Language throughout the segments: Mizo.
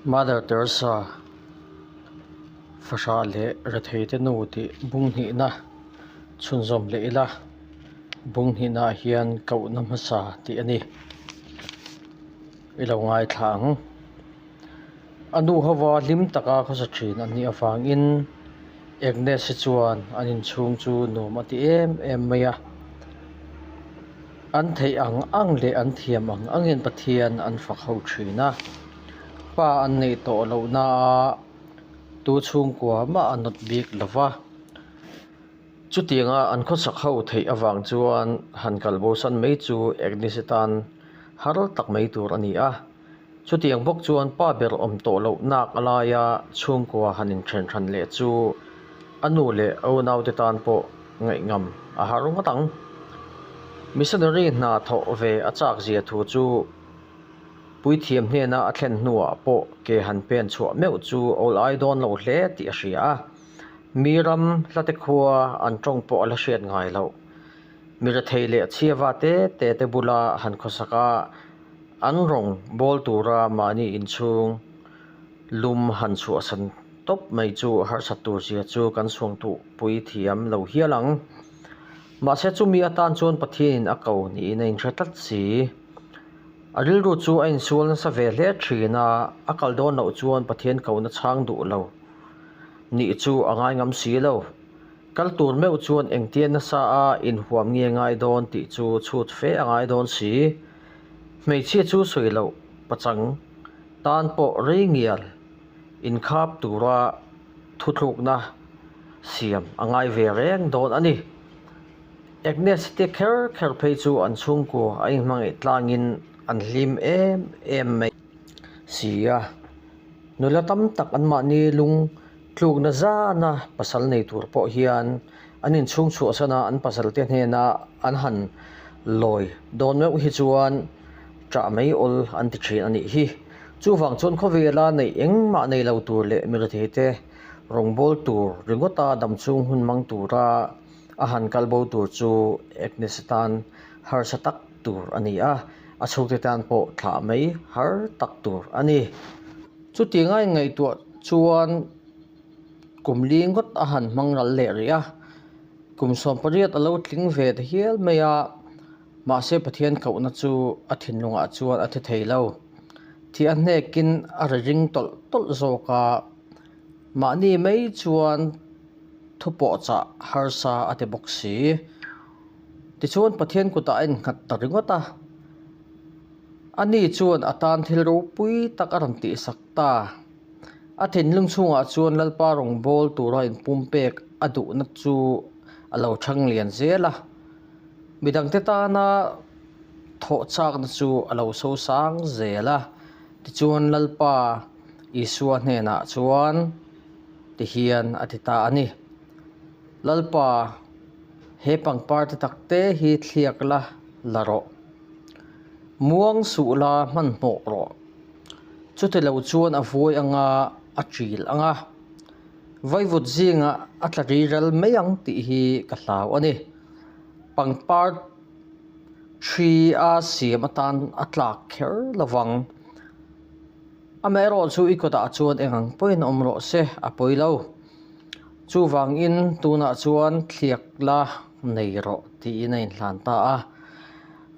Mother Teresa fahrah leh retheite nu tih bung hnihna chhunzawm leh ila bung hnihna ah hian kohna hmasa tih a ni i lo ngaithla ang. A nu hova hlim taka khawsa thin an nih avangin Agnes hi chuan an inchhung chu nuam a ti em em mai a. An theih ang ang leh an thiam ang angin Pathian an fak ho thin a. Pa an neih tawh lohna a tu chhungkua mah a nawt bik lo va. Chutianga an khawsak ho theih avang chuan han kal bosan mai chu Agnes tan har tak mai tur a ni a. Chutiang bawk chuan pa ber awm tawh loh nak a laia chhungkua han inthen hran leh chu a nu leh a unaute tan pawh ngaihngam a har ngawt ang. Missionary hna thawh ve a chak zia thu chu puithiam hnena a thlen hnuah pawh ke han pen chhuah meuh chu awl ai dawn lo hle tih a hria a. Mi ram hlate khua an tawng pawh a la hriat ngai loh. Mi rethei leh chhiava te te te bula han khawsak a. An rawng bawl tura mahni inchhung lum han chhuahsan tawp mai chu harsat tur zia chu kan chhuangtuh pui thiam lo hial ang. Mahse chumi atan chuan Pathianin a ko niin a inhre tlat si. A rilru chu a insual nasa ve hle thin a, a kal dawn loh chuan Pathian kohna chhang duh lo nih chu a ngai ngam si lo. Kal tur meuh chuan engtia nasa a inhuam nge ngai dawn tih chu chhut fe a ngai dawn si. Hmeichhia chu sawi loh pachang tan pawh rei ngial inkhap tura thuthlukna siam a ngai ve reng dawn a ni. Agnes te kher kher phei chu an chhungkua a inhmangaih tlangin an hlim em em mai si a. Nula tam tak anmahni lung Tlukna zana pasal nei tur pawh hian an inchhung chhuahsan a, an pasalte hnena an han lawi dawn meuh hi chuan ṭah mai awl an ti ṭhin a nih hi. Chuvang chuan khawvela neih engmah nei lo tur leh miretheite rawngbâwl tur ringawta damchhung hun hmang tura a han kal bo tur chu Agnes tan harsa tak tur a ni a, a chhungte tan pawh thlah mai har tak tur a ni. Chutiang a inngaihtuah chuan kum li ngawt a han hmang ral leh rih a, kum 18 a lo tling ve ta hial mai a, mahse Pathian kohna chu a thinlungah chuan a thi thei lo. Thih a hnekin a ri ring tawlh tawlh zawk a, mahni mai chuan thu pawhchah harsa a ti bawk si. Tichuan Pathian kutah a innghat ta ringawt a. Ani chuan a tan thil ropui tak a rawn tihsak ta. A thinlung chhungah chuan Lalpa rawngbâwl tura inpumpek a duhna chu a lo chhang lian zel a. Midangte tana thawh châkna chu a lo sosâng zel a. Tichuan Lalpa Isua hnenah chuan tihian a ti ta a ni. Lalpa, he pangpar te tak te hi thliak la la rawh. Muang suh la hmanhmawh rawh. Chuti lo chuan a vuai anga a ṭil ang a, vaivut zingah a tla ri ral mai ang tih hi ka hlau a ni. Pangpar ṭhi a siam atan a tlak kher lo vang. Amaherawh chu i kawtah chuan eng ang pawhin awm rawh se a pawi lo. Chuvangin tunah chuan thliak la nei rawh tiin a inhlan ta a.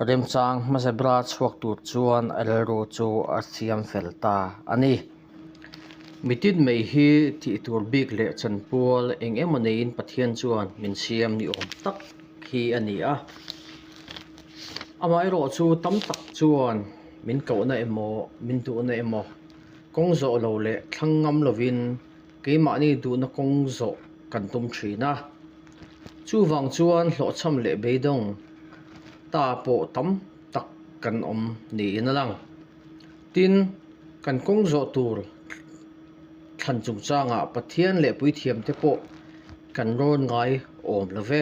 Remchang hmasa bera chhuak tur chuan a rilru chu a siam fel ta a ni. Mitin mai hi tih tur bik leh chanpual eng emaw neiin Pathian chuan min siam ni awm tak hi a ni a. Amaherawh chu tam tak chuan min kohna emaw min duhna emaw kawng zawh lo leh thlang ngam lovin keimahni duhna kawng zawh kan tum thin a. Chuvang chuan hlawhchham leh beidawng ta pawh tam tak kan awm niin a lang. Tin, kan kawng zawh tur thlan chungchangah Pathian leh puithiamte pawh kan rawn ngai awm lo ve.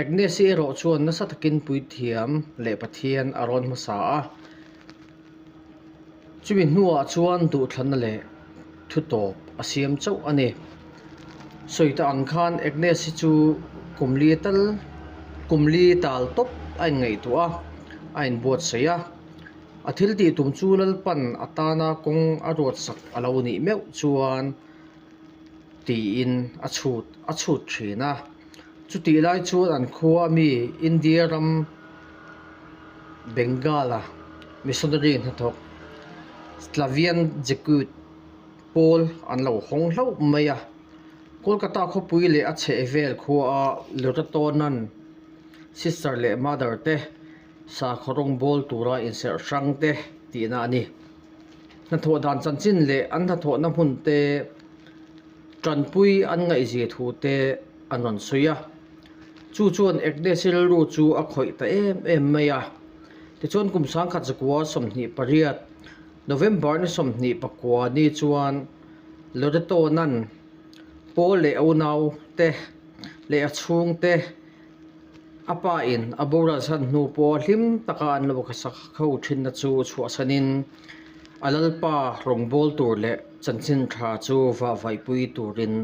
Agnes-i erawh chuan nasa takin puithiam leh Pathian a rawn hmasa a. Chumi hnuah chuan duhthlanna leh thutawp a siam chauh a ni. Sawi ta ang khan Agnes-i chu kum li tal kum li tal tawp a inngaihtuah a, a inbuatsaih a. A thil tih tum chu Lalpan a tana kawng a ruatsak a lo nih meuh chuan tiin a chhut a chhut thin a. Chutih lai chuan an khua ami India ram Bengal-a missionary hnathawk Slavian Jacquet pawl an lo hawng hlauh mai a. Kolkata khawpui leh a chhehvel khuaa Loreto Nun Sister leh Mother te sakhaw rawngbawl tura inserh hrang te tihna a ni. Hnathawh dan chanchin leh an hnathawhna hmun te tanpui an ngaihzia thu te an rawn sawi a. Chu chuan Agnes-i rilru chu a khawih ta em em mai a. Tichuan kum sangkhat zakua 28 November ni 29 ni chuan Loreto Nan Paul leh a unau te leh a chhungte a pa in a boral san hnu pawh hlim taka an lo sak ho thinna chu chhuahsanin a lalpa rawngbâwl tur leh chanchin tha chu vahvaihpui turin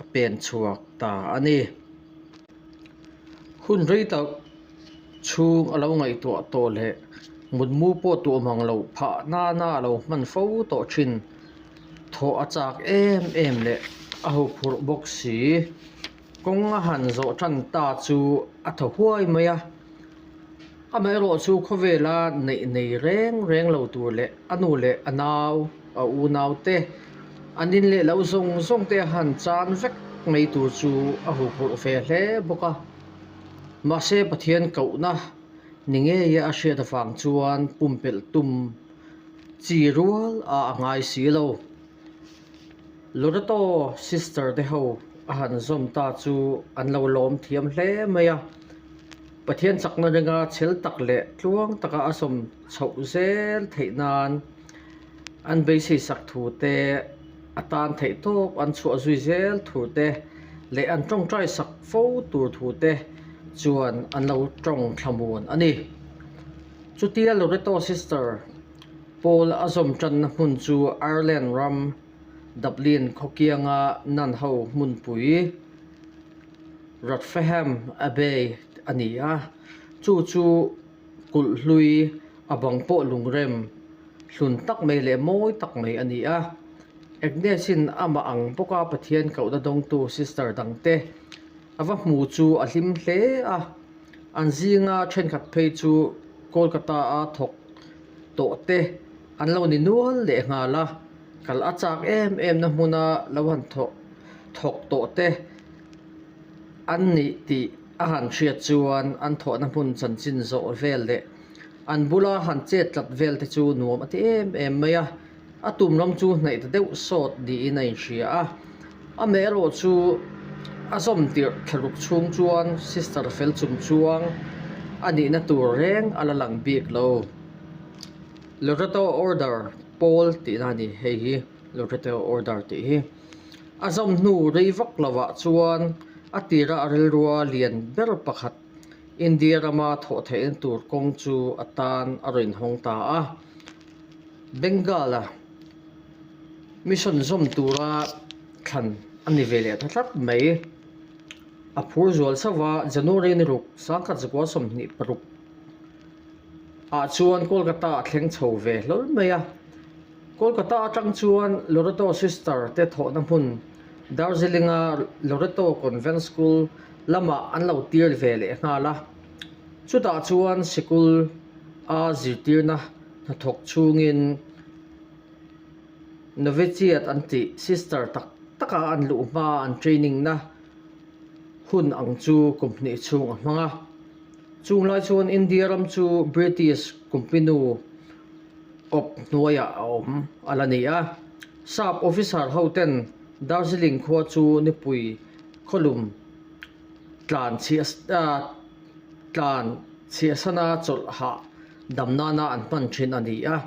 a pen chhuak ta a ni. Hun rei tak chhung a lo ngaihtuah tawh leh mutmu pawh tuah mang loh phah nana a lo hman fo tawh thin. Thawh a chak em em leh a huphurh bawk si. Kawng a han zawh tan ta chu a thaw huai mai a. Amaherawh chu khawvela neih nei reng reng lo tur leh a nu leh a nau, a unau te, an in leh loh zawng zawng te a han chan vek mai tur chu a huphurh ve hle bawk a. Mahse Pathian kohna ni ngeia a hriat avang chuan pumpelh tum chi rual a a ngai si lo. Loreto sister te ho a han zawm ta chu an lo lawm thiam hle mai a, Pathian chakna ringa chhel tak leh tluang taka a sawm chhoh zel theih nan an beisei sak thu te, a tan theih tawp an chhuah zui zel thu te leh an tawngtai sak fo tur thu te chuan an lo tawng thlamuan a ni. Chutia Loreto sister Paul a zawm tanna hmun chu Ireland ram Dublin khawkianga nun ho hmunpui Rathfeham Abbey a ni a, chu chu kulh hlui a bang pawh lungrem hlun tak mai leh mawi tak mai a ni a. Agnes-in amah ang bawka Pathian kohna dawngtu sister dangte a va hmu chu a hlim hle a. An zinga thenkhat phei chu Kolkata-a thawk tawh te an lo ni nual leh nghal a, kal a chak em em na hmuna lo han thawk thawk tawh te an nih tih a han hriat chuan an thawhna hmun chanchin zawh vel leh an bula han chet tlat vel te chu nuam a ti em em mai a. A tum ram chu hnaih ta deuh sawt niin a inhria a, amaherawh chu a zawm tirh thlaruk chhung chuan sister fel chung chuang a nihna tur reng a la lang bik lo. Loreto Order pawl tihna a ni hei hi Loreto Order tih hi. A zawm hnu rei vak lovah chuan a tira a rilrua lian ber pakhat India rama thawh theihna tur kawng chu a tan a rawn inhawng ta a. Bengal-a mission zawm tura thlan a ni ve leh ta tlat mai. A phur zual chauh a, January ni ruk sangkhat zakua 26 ah chuan Kolkata a thleng chho ve hlawl mai a. Kolkata atang chuan Loreto Sister te thawhna hmun Darjeeling-a Loreto Convent School lamah an lo tir ve leh nghal a. Chutah chuan sikul a zirtirna hnathawk chhungin Novitiate an tih sister tak taka an luh hma an training na hun ang chu kum hnih chhung a hmang a. Chung lai chuan India ram chu British kumpinu awp hnuaiah a awm a la ni a. Sap officer ho ten Darjeeling khua chu nipui khawlum tlan tlan chhiahsana chawlh hah dam nana an hman thin a ni a,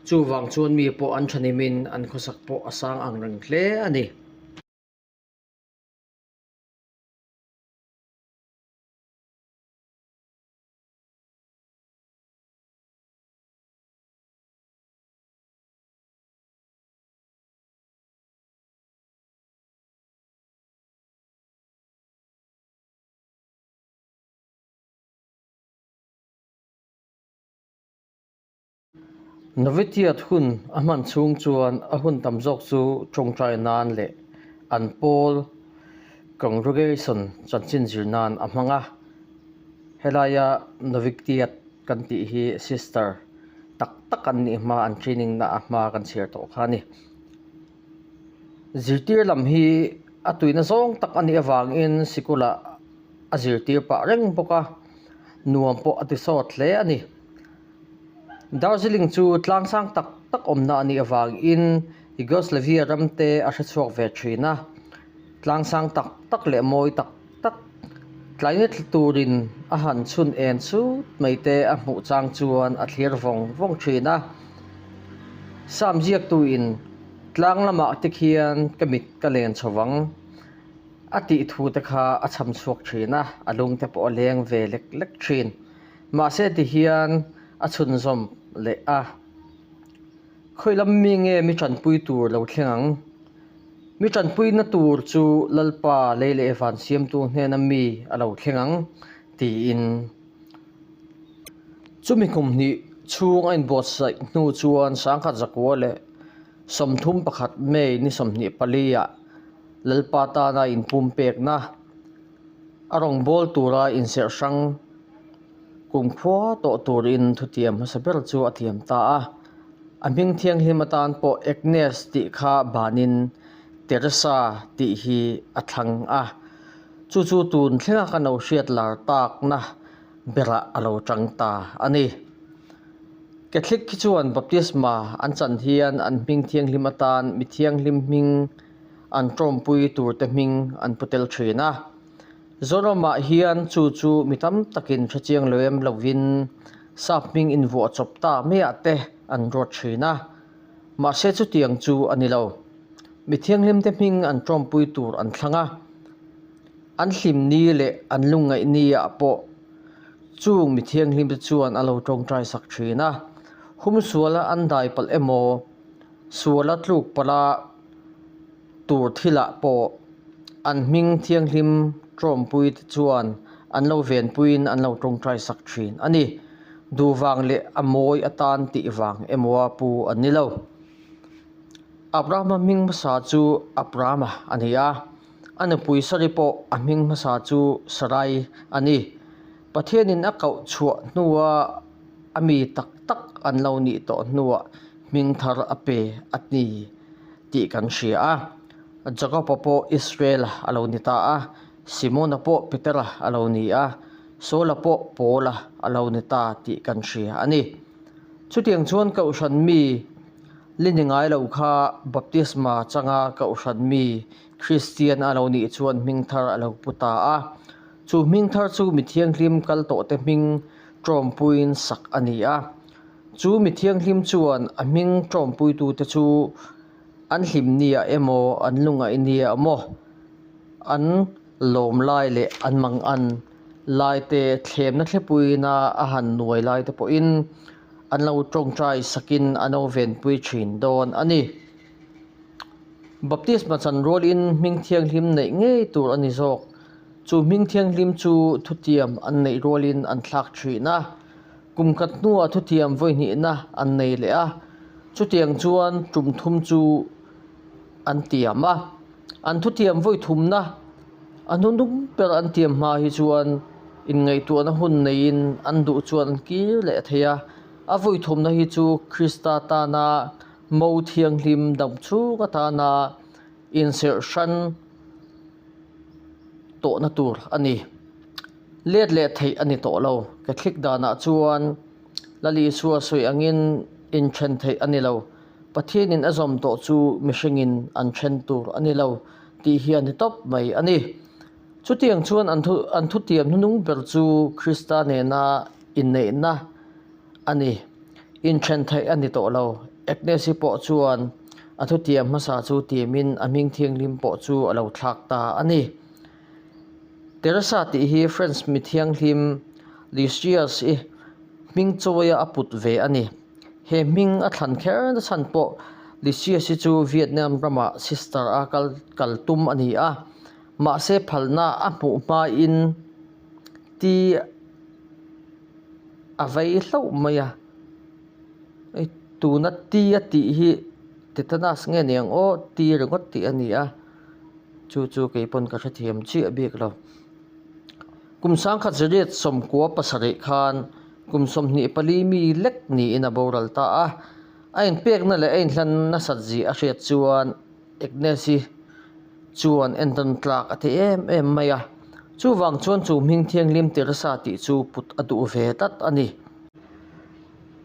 chuvang chuan mi pawh an thahnemin an khawsak pawh a sang ang reng hle a ni. Novitiate hun a hman chhung chuan a hun tam zawk chu tawngtai nan leh an pawl congregation chanchin zir nan a hmang a. Helaia Novitiate kan tih hi sister tak tak an nih hma an training na a hma kan chhiar tawh kha a ni. Zirtir lam hi a tuina zawng tak a nih avangin sikulah a zirtir pah reng bawk a, nuam pawh a ti sawt hle a ni. Darjeeling chu tlang sang tak tak awmna a nih avangin Yugoslavia ram te a hre chhuak ve thin a, tlang sang tak tak leh mawi tak tak tlaina thla turin a han chhun en chut mai te a hmuh chang chuan a thlir vawng vawng thin a. Sam ziaktuin tlang lamah te khian ka mit ka len chho vang a tih thu te kha a cham chhuak thin a, a lung te pawh a leng ve lek lek thin. Mahse ti hian a chhunzawm leh a, Khawi lam mi nge mi tanpui tur lo thleng ang? Mi tanpuina tur chu Lalpa lei leh van siamtu hnena mi a lo thleng ang, tiin. Chumi kum hnih chhung a inbuatsaih hnu chuan sangkhat zakua leh 31 May ni 24 ah Lalpa tana inpumpekna a rawngbâwl tura inserh hrang kumkhua tawh turin thutiam hmasa ber chu a thiam ta a. A hming thianghlim atan pawh Agnes tih kha banin Teresa tih hi a thlang a. Chu chu tun thlenga kan lo hriat lar takna berah a lo tang ta a ni. Catholic khi chuan baptisma an chan hian an hming thianghlim atan mi thianghlim hming an tawmpui turte hming an pu tel thin a. Zoramah hian chu chu mi tam takin hrechiang lo em lovin sap hming invuah chawp ta maiah te an ruat thin a. Mahse chutiang chu a ni lo. Mi thianghlimte hming an tawmpui tur an thlang a. An hlim ni leh an lungngaih niah pawh chung mi thianghlimte chuan a lo tawngtai sak thin a. Humsuala an dai palh emaw, suala tluk palha tur thilah pawh an hming thianghlim tawmpui te chuan an lo venpuiin an lo tawngtai sak thin a ni. Duh vang leh a mawi atan tih vang emawa pu an ni lo. Abrahama hming hmasa chu Abrama a ni a, a nupui Sari pawh a hming hmasa chu Sarai a ni. Pathianin a koh chhuah hnua a mi tak tak an lo nih tawh hnuah hming thar a pe a ni tih kan hria a. Jakob-a pawh Israel-a a lo ni ta a, Simona pawh Petera a lo ni a, Saul-a pawh Paul-a a lo ni ta tih kan hria a ni. Chutiang chuan Kohhran mi li ni ngai lo kha baptisma changa Kohhran mi Kristian a lo nih chuan hming thar a lo pu ta a. Chu hming thar chu mi thianghlim kal tawhte hming tawmpuiin sak a ni a. Chu mi thianghlim chuan a hming tawmpuitute chu an hlim nia emaw an lungaih nia emaw an lawm lai leh an mangan lai te thlemna thlepuina a han nuai lai te pawhin an lo tawngtai sakin an lo venpui thin dawn a ni. Baptisma chan rualin hming thianghlim neih ngei tur a ni zawk. Chu hming thianghlim chu thutiam an neih rualin an thlak thin a. Kum khat hnuah thutiam vawi hnihna an nei leh a, chutiang chuan tum thum chu an tiam a. An thutiam vawi thumna a hnunung ber an tiam hma hi chuan inngaihtuahna hun neiin an duh chuan an kir leh thei a. A vawi thumna hi chu Krista tana mo thianghlim dam chhung atana inserh hran tawhna tur a ni. Let leh theih a ni tawh lo. Catholic danah chuan Lal Isua sawi angin inthen theih a ni lo. Pathianin a zawm tawh chu mihringin an then tur a ni lo tih hi a ni tawp mai a ni. Chutiang chuan an thu an thutiam hnunung ber chu Krista nena inneihna a ni. Inthen theih a ni tawh lo. Agnes-i pawh chuan a thutiam hmasa chu tiamin a hming thianghlim pawh chu a lo thlak ta a ni. Teresa tih hi French mi thianghlim Lucius-i hming chawia a put ve a ni. He hming a thlan kher na chhan pawh Lucius-i chu Vietnam ramah sister a kal kal tum a ni a, mahse phalna a hmuh hmain ti a vei hlauh mai a. Tuna T a tih hi tetanus nge ni ang aw T ringawt tih a ni a, chu chu kei pawn ka hrethiam chiah bik lo. Kum 1997 khan kum 24 mi lek niin a boral ta a, a inpekna leh a inhlan nasat zia a hriat chuan Agnes-i chuan entawn tlak a ti em em mai a, chuvang chuan chu hming thianghlim Teresa tih chu put a duh ve tlat a ni.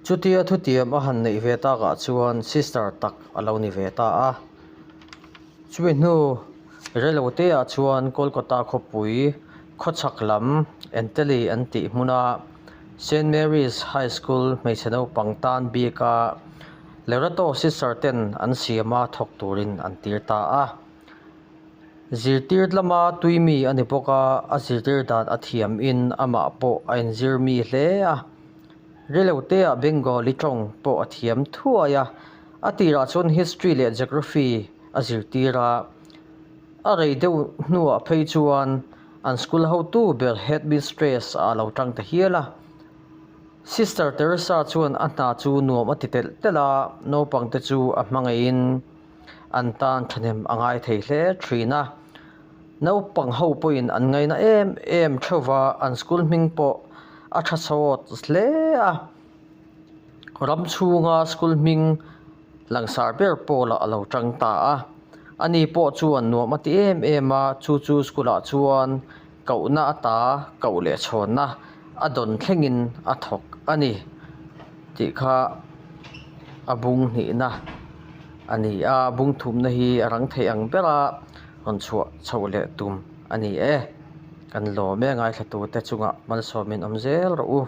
Chutia thutiam a han neih ve takah chuan sister tak a lo ni ve ta a. Chumi hnu reiloteah chuan Kolkata khawpui khawchhak lam Enteli an tih hmuna Saint Mary's High School hmeichhe naupang tan bika Loreto sister ten an siama thawk turin an tir ta a. Zirtir lama tui mi a ni bawk a, a zirtir dan a thiamin amah pawh a inzir mi hle a. Reiloteah Bengali tawng pawh a thiam thuai a, a tirah chuan History leh Geography a zirtir a, a rei deuh hnuah phei chuan an school hotu ber Headmistress ah a lo tang ta hial a. Sister Teresa chuan a hna chu nuam a ti telh telh a, naupangte chu a hmangaihin an tan thahnem a ngai thei hle thin a. Naupang ho pawhin an ngaina em em theuh va, an school hming pawh a tha sawt hle a. Ram chhunga school hming langsar ber pawlah a lo tang ta a. Ani pawh chuan nuam a ti em em a, chu chu school ah chuan kohna ata koh leh chhawnna a dawn thlengin a thawk a ni tih kha a bung hnihna a ni a, bung thumna hi a rang thei ang ber a. Rawn chhuah chhoh leh tum a ni e. Kan lawm e ngaithla tute chungah malsawmin awm zel rawh u.